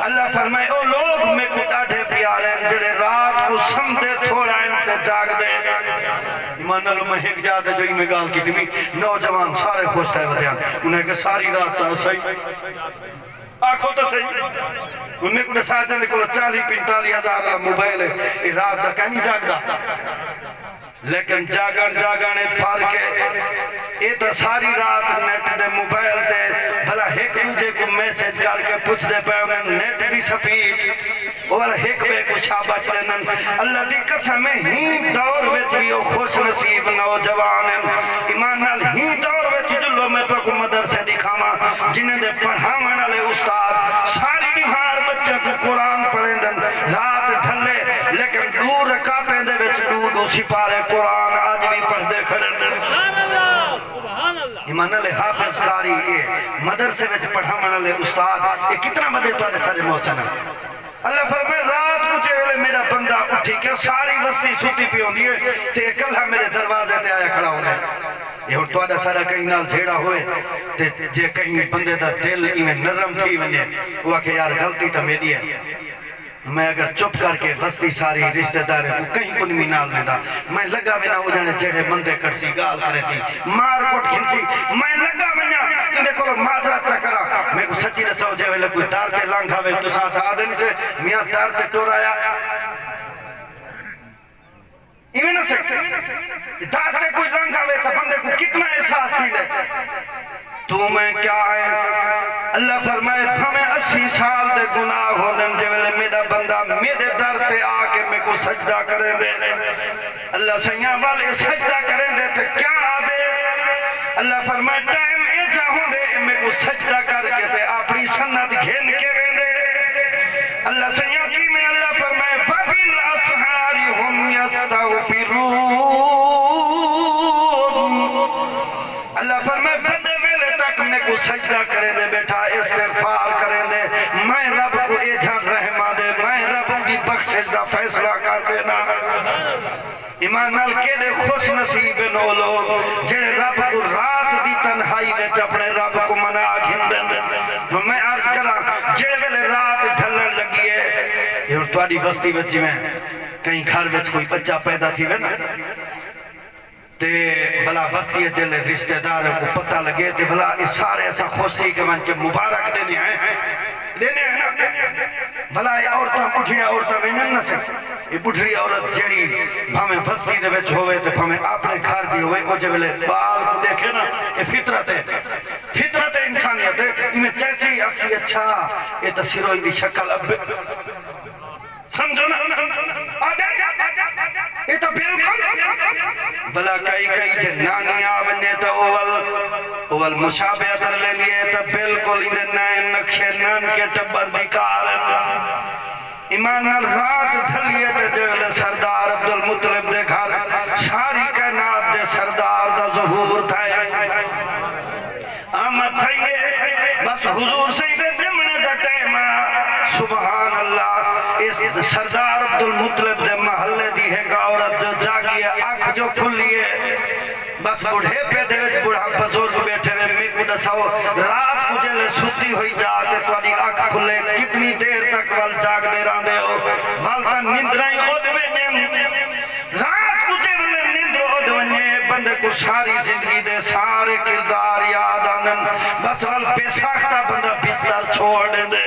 اللہ فرمائے، او لوگ میکوں ݙاڈھے پیارے ہن، جڑے رات کوں سمدے تھوڑا ہن تے جاڳدے۔ ایمان نال میں ہک جاہ تے جو میں ڳالھ کیتی وی، نوجوان سارے خوش تھئے ودے ہن۔ انہاں کہ ساری رات تاں اساں ہی، آکھو تاں صحیح۔ ہݨ میکوں ݙسا، جیندے کول چالیہہ پنجتالیہہ ہزار والا موبائل ہے، اے رات دا کائنی جاڳدا۔ لیکن جاڳݨ، جاڳݨ اچ فرق ہے۔ اے تاں ساری رات نیٹ دے موبائل تے بھلا ہک ݙوجھے کوں میسج کر کے پچھدے پئے ہوندن، نیٹ دی سپیڈ، او ولا ہک ٻئے کوں شاباش ݙیندن۔ اللہ دی قسم ہے، ہیں دور وچ وی او خوش نصیب نوجوان ہن۔ ایمان نال، ہیں دور وچ ڄلو، میں تہاکوں مدرسے ݙکھاواں، جنہیں دے پڑھاوݨ والے استاد ساری نہار بچیاں کوں قرآن پڑھیندن، رات ڈھلے، لیکن ݙو رکعتیں دے وچ ݙو ݙو سپارے قرآن اڄ وی پڑھدے کھڑن۔ سبحان اللہ، سبحان اللہ۔ ایمان والے، حافظ، قاری، اے مدرسے وچ پڑھاوݨ والے استاد، اے کتنا وݙے تہاݙے سارے محسن ہن۔ اللہ فرمائے، رات کوں جے ویلے میݙا بندہ اٹھی کے، ساری وستی ستی پئی ہوندی ہے تے اکلھا میݙے دروازے تے آیا کھڑا ہوندا ہے۔ اے ہݨ تہاݙا سارا کہیں نال جھیڑا ہوئے تے جے کہیں بندے دا دل ایویں نرم تھی ونڄے، او آکھے، یار، غلطی تاں میݙی ہے۔ میں اگر چپ کر کے وستی ساری رشتہ داریں کوں کہیں کوں نوی نال ویندا۔ میں لگا وینا او جانے جیڑھے مندے کڈھسی، گال کریسی، مار کٹ گھنسی۔ میں لگا ونجا ایندے کولوں معذرت چا کراں۔ میکوں سچی ڈساؤ، جے ویلے کوئی در تے لنگھ آوے، تساں اساں آدھے نی سے میاں در تے ٹر آیا؟ ایویں نہ سہی، در تے کوئی لنگھ آوے تاں بندے کوں کتنا احساس تھیندے۔ توں میں کیا ہے؟ اللہ فرمائے، بھاویں اسی سال دے گناہ ہوندن، جے ویلے میڈا بندہ میڈے در تے آ کے میکوں سجدہ کریندے، اللہ سئیاں ول اے سجدہ کریندے تے کیا آدھے؟ اللہ فرمائے، ٹائم ایجھا ہوندے اے میکوں سجدہ کر کے تے اپنی سند گھن کے ویندے۔ اللہ سئیاں کیویں؟ اللہ فرمائے، وبالاسحار هم يستغفرون۔ اللہ فرمائے، وݙے ویلے تک میکوں سجدہ کریندے ٻیٹھا، استغفار کریندے۔ میں رب کوں ایجھا رحم آندے، میں رب اوندی بخشش دا فیصلہ کر ݙینا۔ ایمان نال کیݙے خوش نصیب ہن او لوگ جیڑھے رب کوں رات دی تنہائی وچ اپݨے رب کوں منا گھندن۔ ہݨ میں عرض کراں، جیڑھے ویلے رات ڈھلݨ لڳی ہے، اے ہݨ تہاݙی وستی وچ جیویں کہیں گھر وچ کوئی ٻچہ پیدا تھیوے نا، تے بھلا وستی اچ جیلے رشتہ داراں کوں پتہ لڳے تے بھلا اے سارے اساں خوش تھی کے ونڄ کے مبارک ݙیندے ہیں، ݙیندے ہیں نا؟ بھلا اے عورتاں، ٻڈھڑیاں عورتاں ویندن نہ سہی، اے ٻڈھڑی عورت جیڑھی بھاویں وستی دے وچ ہووے تے بھاویں اپݨے گھر دی ہووے، او جے ویلے ٻال کوں ݙیکھے نا، اے فطرت ہے، فطرت ہے انسانیت ہے۔ ایویں چیسی آکھسی، اچھا، اے تاں سروں ایندی شکل ابے سمجھو نا؟ اے تاں بالکل۔ بھلا کئی کئی جے نانی آ ونڄے تاں او ول، او ول مشابہت کر لیندی ہے، تاں بالکل ایندے نئیں نقشے نانکے ٹٻر دی کار ہن۔ ایمان نال رات ڈھلی ہے تے جے ویلے سردار عبدالمطلب دے گھر ساری کائنات دے سردار دا ظہور تھئے۔ آمد تھئی ہے، بس حضور سئیں دے ڄمݨے دا ٹائم آ۔ سبحان اللہ۔ اس سردار عبدالمطلب دے محلے دی ہک عورت جو جاڳی ہے، اکھ جو کھلی ہے، بس ٻڈھیپے دے وچ ٻڈھا بزرگ ٻیٹھے ہوئے۔ میکوں ݙساؤ، رات کوں جیلے ستی ہوئی جا تے تہاݙی اکھ کھلے، کتنی دیر تک ول جاڳدے رہندے ہو؟ ول تاں نندراں ہی اݙ ویندین۔ رات کوں جے ویلے نندر اݙ ونڄے، بندے کوں ساری زندگی دے سارے کردار یاد آندن، بس ول بے ساختہ بندہ بستر چھوڑ ݙیندے،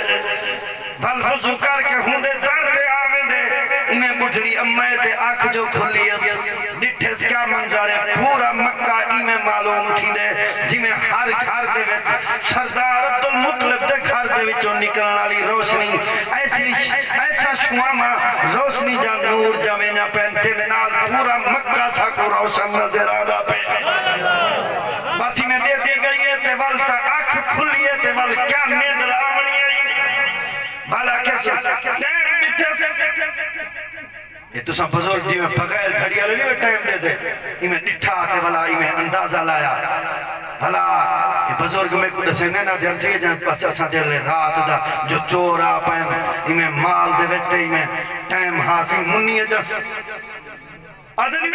ول وضو کر کے ہوندے در تے آ ویندے۔ ایویں ٻڈھڑی اماں تے اکھ جو کھلی ہس، ݙٹھس کیا منظر ہے، پورا مکہ ایویں معلوم تھیندے جیویں ہر گھر دے وچ سردار عبدالمطلب دے گھر دے وچوں نکلݨ والی روشنی ایسی، ایسا شعاواں روشنی جا نور جا ویندیاں پئن، جیندے نال پورا مکہ ساکوں روشن نظر آندا پئے۔ بس ایویں ݙیہدی ڳئی ہے تے ول تاں اکھ کھلی ہے تے ول کیا نندر آوݨی ہئی۔ بھلا کس ٹائم ݙٹھس؟ اے تساں بزرگ جیویں بغیر گھڑی آلے نی ٹائم ݙیندے، ایویں ݙٹھا تے ولا ایویں اندازہ لایا۔ بھلا اے بزرگ میکوں ݙسیندے نا، جلسی جاں بس اساں جیلے رات دا جو چور آ پئن ایویں مال دے وچ تے ایویں ٹائم ہا سی منی اچ ݙس۔ آدھے نی،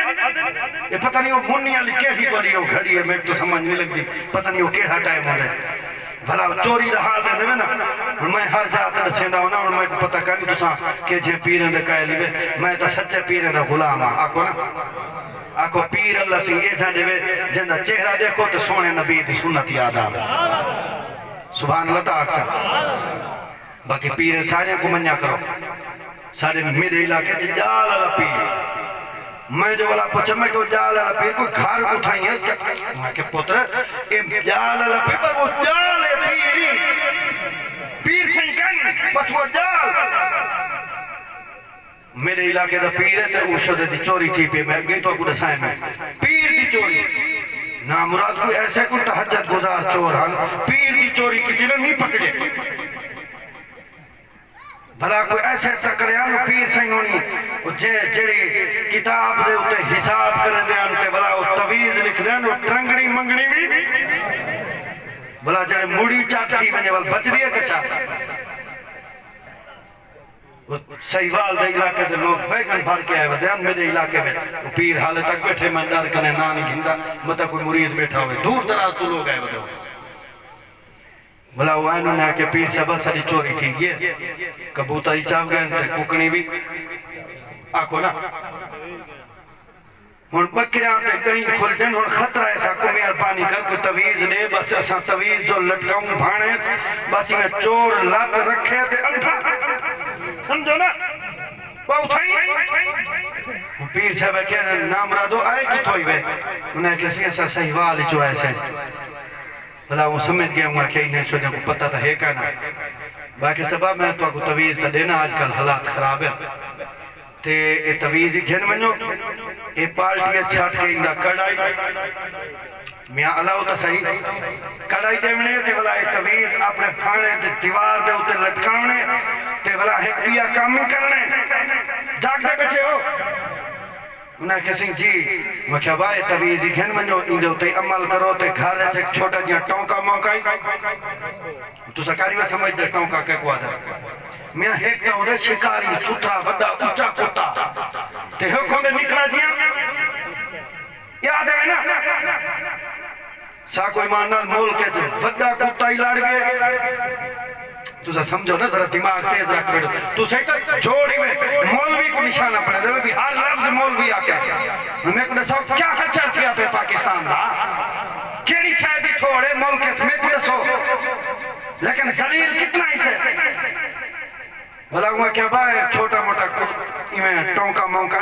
اے پتہ نی او منی آلی کیڑھی بڑی او گھڑی ہے، میکوں تاں سمجھ نی لڳدی، پتہ نی او کیڑھا ٹائم ہوندے۔ بھلا چوری دا حال ݙیندے وے نا۔ ہݨ میں ہر جاہ تے ݙسیندا ہوناں، ہݨ میکوں پتہ کائنی تساں کیجھے پیریں دے قائل ہیوے، میں تاں سچے پیریں دا غلام ہاں۔ آکھو نا، آکھو پیر اللہ سئیں ایجھا ݙیوے جیندا چہرہ ݙیکھو تے سوہݨے نبی دی سنت یاد آوے۔ سبحان اللہ تاں آکھ چا۔ باقی پیریں ساریاں کوں منیا کرو۔ ساݙے میݙے علاقے چ ڄال والا پیر۔ میں جو ولا پچھا، میں کہ او ڄال والا پیر کوئی گھر اتھائیں ہے اس کا؟ میں کہ پتر، اے ڄال والا پیر، پر وہ ڄال ہے، پیر نہیں۔ پیر سئیں کائنی، بس وہ ڄال۔ میݙے علاقے دا پیر ہے تے او شدے دی چوری تھی پئی، میں اڳے تو کو ݙسائیں میں۔ پیر دی چوری۔ نامراد کوئی ایسے کوئی تہجد گزار چور ہن، پیر دی چوری کیتی نا، نہیں پکڑے۔ بھلا کوئی ایسے تکڑے ہن پیر سئیں ہوݨی، او جے، جیڑھی کتاب دے اتے حساب کریندے ہن تے بھلا او تویز لکھدے ہن، او ٹرنگڑی منگڑی وی، بھلا جیڑھے مڑی چٹ تھی ونڄے ول بچدی ہے کچا؟ او سہیوال دے علاقے دے لوگ ویگن بھر کے آئے ودے ہن میݙے علاقے وچ، او پیر حالے تک ٻیٹھے، میں ݙر کنے ناں نہیں گھندا، متاں کوئی مرید ٻیٹھا ہوئے، دور دراز توں لوگ آئے ودے ہن۔ بھلا او آئن، انہاں آکھیا، پیر صاحب، ساݙی چوری تھی ڳئی ہے، کبوتر ہی چاو ڳئن تے ککڑیں وی۔ آکھو نا، ہݨ ٻکریاں تے ڳئیں کھل ڳئن، ہݨ خطرہ ہے ساکوں، مہربانی کر کوئی تویز ݙے، بس اساں تویز جو لٹکاؤں بھاݨے، بس ایویں چور لت رکھے تے اندھا، سمجھو نا، ٻہوں تھئی۔ پیر صاحب آکھیا، نامرادو، آئے کتھوں ہیوے؟ انہاں آکھیا، سئیں، اساں سہیوال اچوں آئے سے۔ بھلا او سمجھ ڳئے، اوں آکھیا، انہیں سوجھاں کوں پتہ تاں ہے کائنا۔ باقی صاحبہ، میں تہاکوں تویز تاں ݙینا، اڄ کل حالات خراب ہن۔ تے اے تویز ہی گھن ونڄو، اے بالٹی اچ سٹ کے ایندا کڑائی، میاں الاؤ تاں سہی، کڑائی ݙیوݨے تے ولا اے تویز اپݨے پھاݨے تے دیوار دے اتے لٹکاوݨے تے ولا ہک ٻیا کم ہی کرݨے۔ جاڳدے ٻیٹھے ہو؟ انہاں آکھیا، سئیں جی۔ میں آکھیا، واہ، اے تویز ہی گھن ونڄو، ایندے اتے عمل کرو تے گھر اچ ہک چھوٹا جیہاں ٹونکا مونکا ہی۔ تساں کاری وے سمجھدے ٹونکا کیکوں آہدن؟ میاں، ہک تاں ہوندے شکاری، ستھرا، وݙا، اچا کتا، تے ہک ہوندے نکڑا جیہاں، یاد ہے نا؟ ساکوں ایمان نال ملک اچ وݙا کتا ہی لڑ ڳئے۔ تساں سمجھو نا، ذرا دماغ تیز رکھ ٻیٹھو۔ تساں ہی تاں جوڑ ہی میں مولوی کوں نشانہ بݨیندے وے، بھی ہر لفظ مولوی آکھے۔ ہݨ میکوں ݙساؤ، کیا حشر تھیا پئے پاکستان دا؟ کیڑھی شے دی تھوڑ ہے ملک اچ؟ میکوں ݙسو۔ لیکن ذلیل کتنا ہی سے۔ بھلا اوں آکھیا، با، اے چھوٹا موٹا ک-، ایویں ٹونکا مونکا۔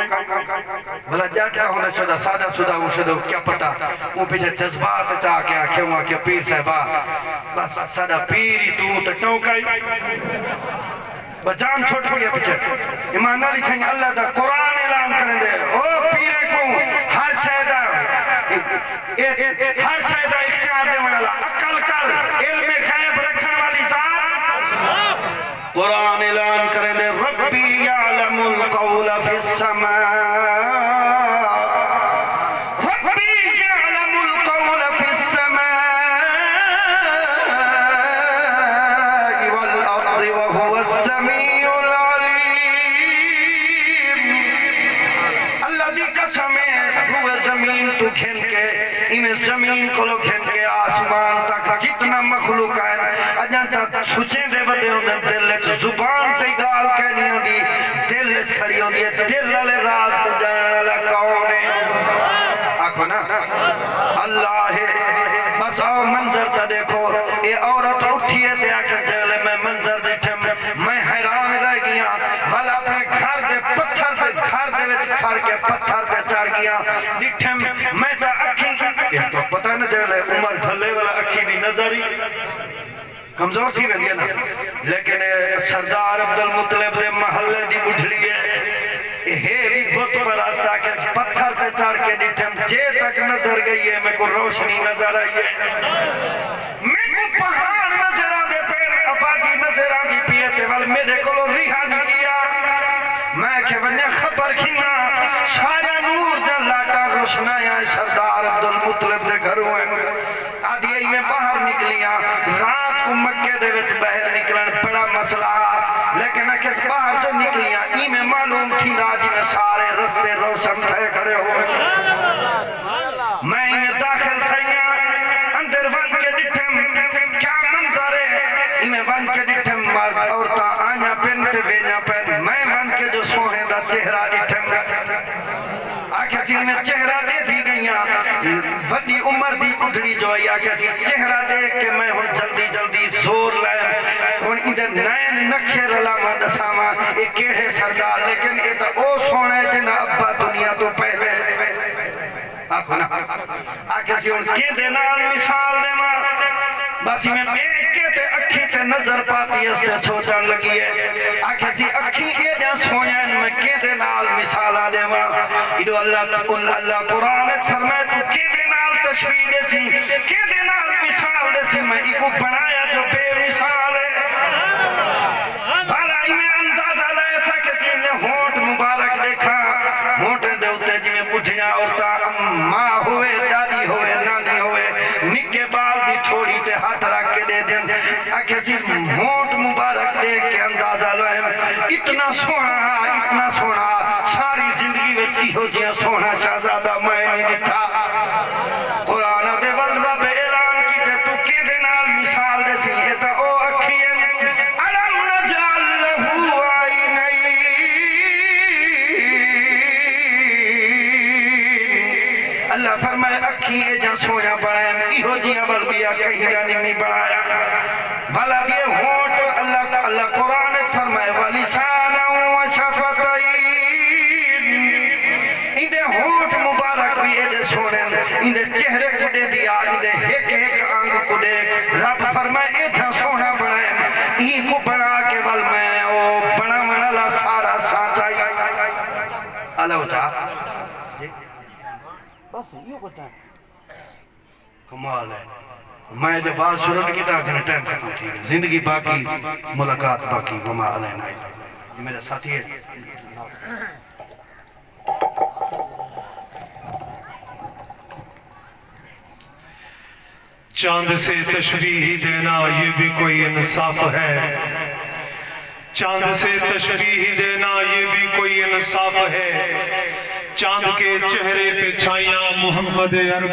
بھلا ڄٹ تاں ہوندا شودا، سادہ سودا اوں شودا، کیا پتہ۔ اوں پچھے جذبات اچ آ کے آکھیا، اوں آکھیا، پیر صاحبا، بس ساݙا پیر ہی توں تے ٹونکا ہی۔ بس جان چھٹ ڳئی ہے پچھے۔ ایمان نال ہی تھئیں، اللہ دا قرآن اعلان کریندے، او پیرے کوں ہر شے دا، اے، اے، ہر شے دا اختیار ݙیوݨ والا، عقل کر، علم غیب رکھݨ والی ذات۔ قرآن اعلان کریندے، ربی یعلم القول فی السماء، ربی یعلم القول فی السماء والارض وہو السمیع العلیم۔ اللہ دی قسم ہے، روئے زمین توں گھن کے، ایویں زمین کولوں گھن کے آسمان تک جتنا مخلوق ہے، اڄاں تاں سچیں دے ودے ہوندن، دل اچ زبان تے ڳالھ کائنی ہوندی، دل اچ کھڑی ہوندی ہے۔ دل والے راز کوں ڄاݨݨ والا کون ہے؟ آکھو نا، اللہ ہے۔ بس آؤ منظر تاں ݙیکھو، اے عورت اٹھی ہے تے آکھے، جیلے میں منظر ݙٹھم، میں حیران رہ ڳیاں۔ ول اپݨے گھر دے پتھر دے، گھر دے وچ کھڑ کے پتھر تے چڑھ ڳیاں، ݙٹھم، میں تاں اکھیں، اے تاں پتہ نہ، جیلے عمر ڈھلے ولا اکھیں دی نظر ہی کمزور تھی ویندی ہے نا۔ لیکن اے سردار عبدالمطلب دے محلے دی ٻڈھڑی ہے، اے ہے وی بت پرست، آکھیس پتھر تے چڑھ کے ݙٹھم، جے تک نظر ڳئی ہے، میکوں روشنی نظر آئی ہے۔ میکوں پہاڑ نظر آندے پئن، آبادی نظر آندی پئی ہے، تے ول میݙے کولوں رہا نی ڳیا۔ میں آکھیا، ونڄاں خبر گھناں، سارا نور دا لاٹا روشنایاں سردار عبدالمطلب دے گھروں ہن۔ آہدی ہے، میں باہر نکلیاں، رات کوں مکے دے وچ ٻاہر نکلݨ بڑا مسئلہ ہا، لیکن آکھیس باہر جو نکلیاں، ایویں معلوم تھیندا جیویں سارے رستے روشن تھئے کھڑے ہوئن۔ میں ایویں داخل تھئیاں، اندر ونڄ کے ݙٹھم، کیا منظر ہے؟ ایویں ونڄ کے ݙٹھم، مرد عورتاں آئیاں پن تے ویندیاں پن۔ میں ونڄ کے جو سوہݨے دا چہرہ ݙٹھم، آکھیس ایویں چہرہ ݙیہدی ڳئیاں، وݙی عمر دی ٻڈھڑی جو آئی، آکھیس چہرہ ݙیکھ کے میں ہݨ جلدی جلدی زور لائم، ہݨ ایندے نین نقشے رلاواں، ݙساواں اے کیڑھے سردار، لیکن اے تاں او سوہݨا ہے جیندا ابا دنیا توں پہلے۔ آکھو نا۔ آکھیس ہݨ کیندے نال مثال ݙیواں؟ بس ایویں ݙیکھ کے تے اکھیں تے نظر پاتی، اس تے سوچݨ لڳی ہے۔ آکھیس اکھیں ایݙیاں سوہݨیاں ہن، میں کیندے نال مثالاں ݙیواں؟ ایݙو اللہ، اللہ قرآن اچ فرمائے، توں کیندے نال تشبیہ ݙیسیں، کیندے نال مثال ݙیسیں؟ میں ایکوں بݨایا جو بے مثال ہے۔ بھلا ایویں اندازہ لائے سا کہ جیویں ہونٹ مبارک ݙیکھاں، ہونٹیں دے اتے جیویں ٻڈھڑیاں عورتاں ماں ہووے، ݙاݙی ہووے، نانی ہووے، نکے ٻال دی تھوڑی تے ہتھ رکھ کے ݙیہدن۔ آکھیس ہونٹ مبارک ݙیکھ کے اندازہ لائم، اتنا سوہݨا ہا، اتنا سوہݨا ہا، ساری زندگی وچ ایہو جیہاں سوہݨا شہزادہ میں نی ݙٹھا۔ قرآن دے ول رب اعلان کیتے، توں کیندے نال مثال ݙیسیں؟ اے تاں نہ بݨائم، ایہو جیہاں ول ٻیا کہیں دا نمی بݨایا۔ بھلا جے ہونٹ، اللہ، اللہ قرآن اچ فرمائے، ولسانا وشفتین، ایندے ہونٹ مبارک وی ایݙے سوہݨے ہن، ایندے چہرے کوں ݙیہدی آ، ایندے ہک ہک انگ کوں ݙیکھ۔ رب فرمائے، ایجھا سوہݨا بݨائم، ایں کوں بݨا کے ول میں او بݨاوݨ والا سارا سانچا ہی۔ اللہ اچا۔ بس ایہو کجھ ہے۔ کمال ہے۔ میں جو بات شروع نہیں کیتا، آخر ٹائم ختم تھی گیا۔ زندگی باقی، ملاقات باقی، وما علینا الا۔ یہ میرا ساتھی ہے۔ چاند سے تشبیہ دینا، یہ بھی کوئی انصاف ہے؟ چاند سے تشبیہ دینا، یہ بھی کوئی انصاف ہے؟ چاند کے چہرے پہ چھائیاں محمد عربی